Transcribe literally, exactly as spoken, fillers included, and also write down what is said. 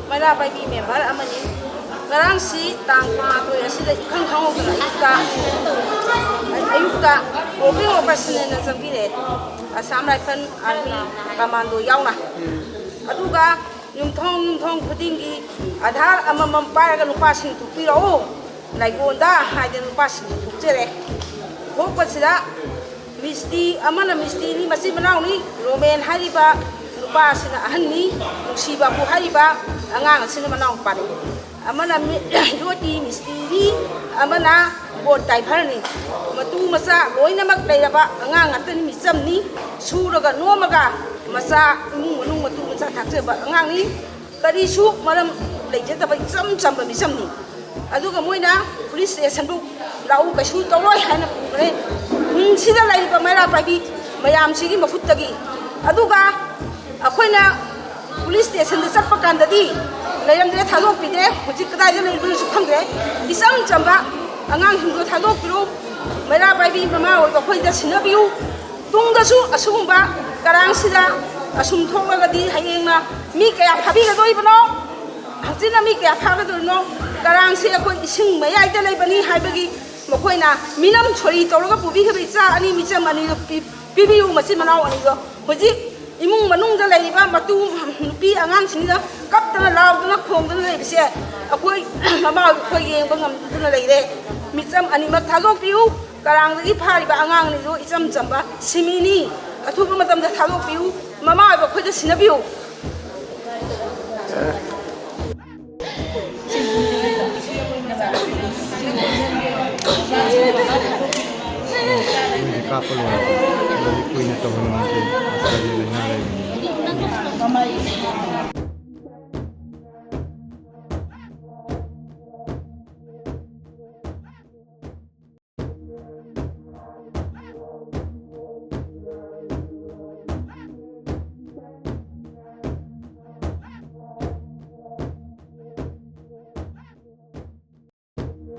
ꯃꯩꯔꯥ ꯄꯥꯏꯕꯤ member ꯑꯃꯅꯤ꯫ ꯉꯔꯥꯡꯁꯤ ꯇꯥꯡ ꯀꯨꯟꯃꯥꯊꯣꯏ ꯑꯁꯤꯗ ꯏꯈꯪ ꯈꯪꯍꯧꯗꯅ ꯑꯌꯨꯛꯇ, ꯑꯌꯨꯛꯇ ꯒ꯭ꯔꯣꯄꯤꯡ ꯑꯣꯄꯔꯦꯁꯟ ꯑꯅ ꯆꯪꯕꯤꯔꯛꯑꯦ, ꯑꯁꯥꯝ ꯔꯥꯏꯐꯜ, ꯑꯥꯔꯃꯤ, ꯀꯃꯥꯟꯗꯣ ꯌꯥꯎꯅ꯫ ꯑꯗꯨꯒ ꯌꯨꯝꯊꯣꯡ ꯌꯨꯝꯊꯣꯡ ꯈꯨꯗꯤꯡꯒꯤ ꯑꯙꯥꯔ ꯑꯃꯃꯝ ꯄꯥꯏꯔꯒ ꯅꯨꯄꯥꯁꯤꯡ ꯊꯣꯛꯄꯤꯔꯛꯎ, ꯂꯥꯏꯒꯣꯟꯗ ꯍꯥꯏꯗꯅ ꯅꯨꯄꯥꯁꯤꯡ ꯊꯣꯛꯆꯔꯦ꯫ ꯊꯣꯛꯄꯁꯤꯗ ꯃꯤꯁꯇꯤ ꯑꯃꯅ ꯃꯤꯁꯇꯤꯅꯤ, ꯃꯆꯤꯟ ꯃꯅꯥꯎꯅꯤ꯫ ꯔꯣꯃꯦꯟ ꯍꯥꯏꯔꯤꯕ ꯅꯨꯄꯥꯁꯤꯅ ꯑꯍꯟꯅꯤ, ꯅꯨꯡꯁꯤꯕꯥꯕꯨ ꯍꯥꯏꯔꯤꯕ ꯑꯉꯥꯡ ꯑꯁꯤꯅ ꯃꯅꯥꯎ ꯅꯨꯄꯥꯅꯤ꯫ ꯑꯃꯅ ꯃꯤ-, ꯌꯣꯠꯀꯤ ꯃꯤꯁꯇꯤꯅꯤ, ꯑꯃꯅ ꯕꯣꯠ ꯗ꯭ꯔꯥꯏꯚꯔꯅꯤ꯫ ꯃꯇꯨ ꯃꯆꯥ ꯂꯣꯏꯅꯃꯛ ꯂꯩꯔꯕ ꯑꯉꯥꯡ ꯉꯥꯛꯇꯅꯤ, ꯃꯤꯆꯝꯅꯤ꯫ ꯁꯨꯔꯒ ꯅꯣꯝꯃꯒ ꯃꯆꯥ, ꯏꯃꯨꯡ ꯃꯅꯨꯡ ꯃꯇꯨ ꯃꯆꯥ ꯊꯥꯛꯆꯕ ꯑꯉꯥꯡꯅꯤ꯫ ꯀꯔꯤꯁꯨ ꯃꯔꯝ ꯂꯩꯖꯗꯕ ꯏꯆꯝ ꯆꯝꯕ ꯃꯤꯆꯝꯅꯤ꯫ ꯑꯗꯨꯒ ꯃꯣꯏꯅ ꯄꯨꯂꯤꯁ ꯁ꯭ꯇꯦꯁꯟꯕꯨ ꯂꯥꯛꯎ, ꯀꯩꯁꯨ ꯇꯧꯔꯣꯏ ꯍꯥꯏꯅ ꯄꯨꯈ꯭ꯔꯦ꯫ ꯈꯨꯟꯁꯤꯗ ꯂꯩꯔꯤꯕ ꯃꯩꯔꯥ ꯄꯥꯏꯕꯤ ꯃꯌꯥꯝꯁꯤꯒꯤ ꯃꯈꯨꯠꯇꯒꯤ꯫ ꯑꯗꯨꯒ ꯑꯩꯈꯣꯏꯅ ꯄꯨꯂꯤꯁ ꯁ꯭ꯇꯦꯁꯟꯗ ꯆꯠꯄ ꯀꯥꯟꯗꯗꯤ ꯂꯩꯔꯝꯗ꯭ꯔꯦ, ꯊꯥꯗꯣꯛꯄꯤꯗ꯭ꯔꯦ꯫ ꯍꯧꯖꯤꯛ ꯀꯗꯥꯏꯗ ꯂꯩꯕꯅꯣꯁꯨ ꯈꯪꯗ꯭ꯔꯦ꯫ ꯏꯆꯝ ꯆꯝꯕ ꯑꯉꯥꯡꯁꯤꯡꯗꯣ ꯊꯥꯗꯣꯛꯄꯤꯔꯣ꯫ ꯃꯩꯔꯥ ꯄꯥꯏꯕꯤ ꯃꯃꯥ ꯑꯣꯏꯕ ꯑꯩꯈꯣꯏꯗ ꯁꯤꯟꯅꯕꯤꯌꯨ꯫ ꯇꯨꯡꯗꯁꯨ ꯑꯁꯤꯒꯨꯝꯕ ꯀꯔꯥꯡꯁꯤꯗ ꯑꯁꯨꯝ ꯊꯣꯛꯂꯒꯗꯤ ꯍꯌꯦꯡꯅ ꯃꯤ ꯀꯌꯥ ꯐꯥꯕꯤꯒꯗꯣꯔꯤꯕꯅꯣ? ꯍꯧꯖꯤꯛꯅ ꯃꯤ ꯀꯌꯥ ꯐꯥꯒꯗꯣꯔꯤꯅꯣ? ꯀꯔꯥꯡꯁꯦ ꯑꯩꯈꯣꯏ ꯏꯁꯤꯡ ꯃꯌꯥꯏꯗ ꯂꯩꯕꯅꯤ ꯍꯥꯏꯕꯒꯤ ꯃꯈꯣꯏꯅ ꯃꯤꯅꯝ ꯁꯣꯔꯤ ꯇꯧꯔꯒ ꯄꯨꯕꯤꯈꯤꯕ ꯏꯆꯥ ꯑꯅꯤ, ꯃꯤꯆꯝ ꯑꯅꯤꯗꯣ ꯄꯤ-, ꯄꯤꯕꯤꯌꯨ, ꯃꯆꯤꯟ ꯃꯅꯥꯎ ꯑꯅꯤꯗꯣ꯫ ꯍꯧꯖꯤꯛ ꯏꯃꯨꯡ ꯃꯅꯨꯡꯗ ꯂꯩꯔꯤꯕ ꯃꯇꯨ ꯅꯨꯄꯤ ꯑꯉꯥꯡꯁꯤꯡꯗ ꯀꯞꯇꯅ ꯂꯥꯎꯗꯅ ꯈꯣꯡꯗꯅ ꯂꯩꯕꯁꯦ ꯑꯩꯈꯣꯏ ꯃꯃꯥ ꯑꯩꯈꯣꯏ ꯌꯦꯡꯕ ꯉꯝꯗꯅ ꯂꯩꯔꯦ꯫ ꯃꯤꯆꯝ ꯑꯅꯤꯃꯛ ꯊꯥꯗꯣꯛꯄꯤꯌꯨ꯫ ꯀꯔꯥꯡꯗꯒꯤ ꯐꯥꯔꯤꯕ ꯑꯉꯥꯡ ꯑꯅꯤꯗꯨ ꯏꯆꯝ ꯆꯝꯕ ꯁꯤꯃꯤꯅꯤ꯫ ꯑꯊꯨꯕ ꯃꯇꯝꯗ ꯊꯥꯗꯣꯛꯄꯤꯌꯨ꯫ ꯃꯃꯥ ꯑꯣꯏꯕ ꯑꯩꯈꯣꯏꯗ ꯁꯤꯟꯅꯕꯤꯌꯨ꯫ ꯃꯣꯏꯗꯤ ꯀꯥꯞꯄ ꯂꯣꯏꯔꯦ꯫ ꯑꯗꯨꯗꯤ ꯀꯨꯏꯅ ꯇꯧꯍꯟꯅꯤꯡꯗꯦ꯫ ꯃꯁꯥꯒꯤ ꯂꯥꯏꯅꯥ ꯂꯩꯕꯅꯤꯅ꯫